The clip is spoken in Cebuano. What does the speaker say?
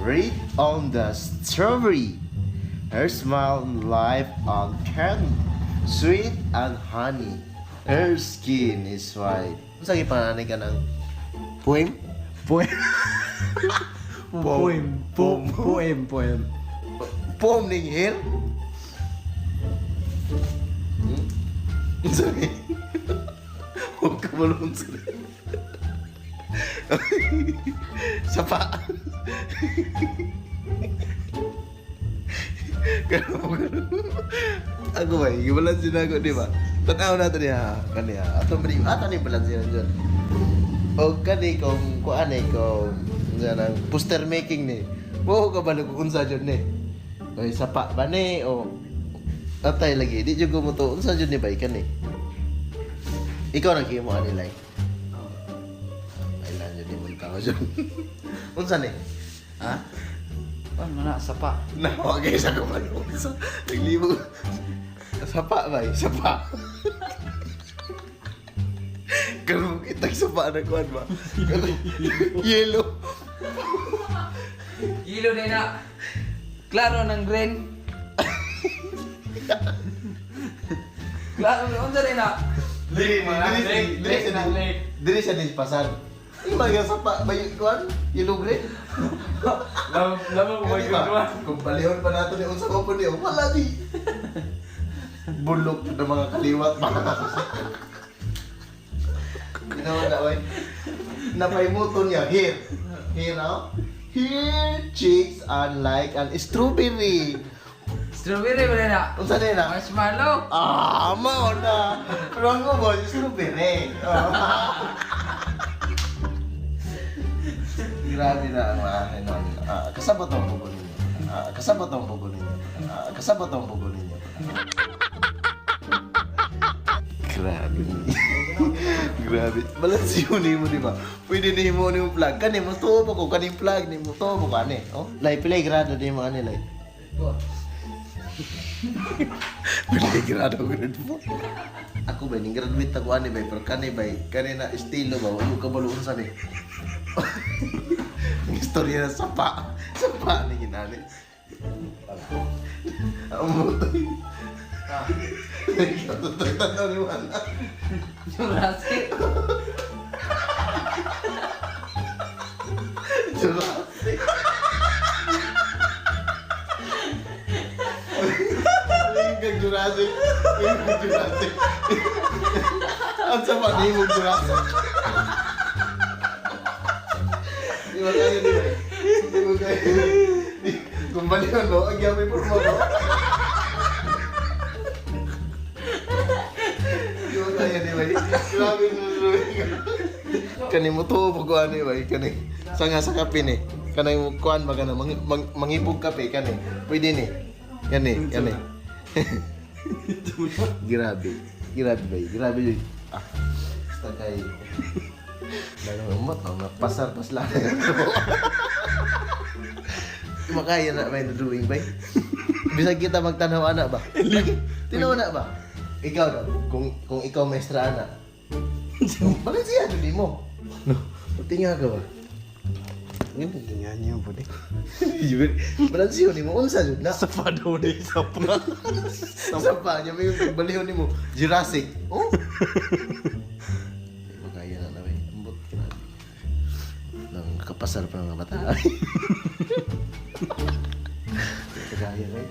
Red on the strawberry. Her smile life on candy. Sweet and honey. Her skin is white. Unsa gipanganay ka ng poem? Poem. Poem. Poem. Poem. Poem ning hair? Hmm? Unsa ni? Huwag ka malunod sa Sapa. Ganun, ganun. Ako ba, gibalansin na ako, di ba? Tanaw na ito niya, kaniya. Ato ba di, ato ni balansin na dyan. O kani kung kuan eh, kung yan ang poster making ni. Wo ka ba kung unsa jud ni? O sapa ba ni o atay lagi di jud ko mo to unsa jud ni ba kani? Ikaw naghimo ani lay. Ay lang jud ni mo tao jud. Unsa ni? Ha? Ano na, sapa. Nawa kayo sa kumalo. Sa naglibo. Sapa ba? Eh? Sapa. Karon kitag sapa na kuan ba? Yellow. Yelo din na. Klaro ng green. Klaro, unsa din na? Dili dili dili siya dili siya din pasan. Ay mga sapa ba yung kuan? Yellow green. Lama mo Kani ba? Kung palihon pa nato ni unsa ko po ni wala di. Bulok na mga kaliwat ba. Ginawa na oy. Napaymuto niya here. Here now. Here cheeks are like an strawberry. Strawberry ba din na? Unsa din na? Marshmallow. Ah, mao na. Pero ang mo strawberry. Ah. Grabe na ang akin ang kasabot ang bugo ninyo. Kasabot ang bugo ninyo. Kasabot ang bugo ninyo. Grabe. Grabe. Balance yun mo, di ba? Pwede ni mo ni mo plug. Kani mo tuo ko kaning plug ni mo tuo ko ani. Oh, lay pilay grado di mo ani lay. Pilay grado grade 4. Ako ba ning graduate ako ani bay pero kani bay kani na estilo ba wala ka balo unsa ni. Ang istorya na sapa. Sapa ni ginani. Ang mutoy. Totoo tanaw ni Wala. Jurassic. Jurassic. Yung Jurassic. Yung Jurassic. Ang sama ni mo Jurassic. Di ba kaya di ba? Di ba kaya? Kung baliw no, ang gamay po mo. Di ba kaya di ba? Grabe kani mo tuo pag kuan ni bay kani sanga sa kape ni kanay mo kuan ba kana mangibog kape kani pwede ni kani kani grabe grabe bay grabe yun ah basta kay lalo umot no pasar pas lang makaya na may drawing bay bisag kita magtanaw ana ba tinaw na ba ikaw daw kung ikaw maestra ana. Bakit siya di mo? No, patinga ka ba? Nga niyo po di. Balansiyon ni mo unsa jud na. Sapa daw di sapa. Sa pa niya may balihon nimo Jurassic. Oh. Makaya na na eh. Ambot grabe. Nang kapasar pa ng mga bata. Kaya na eh.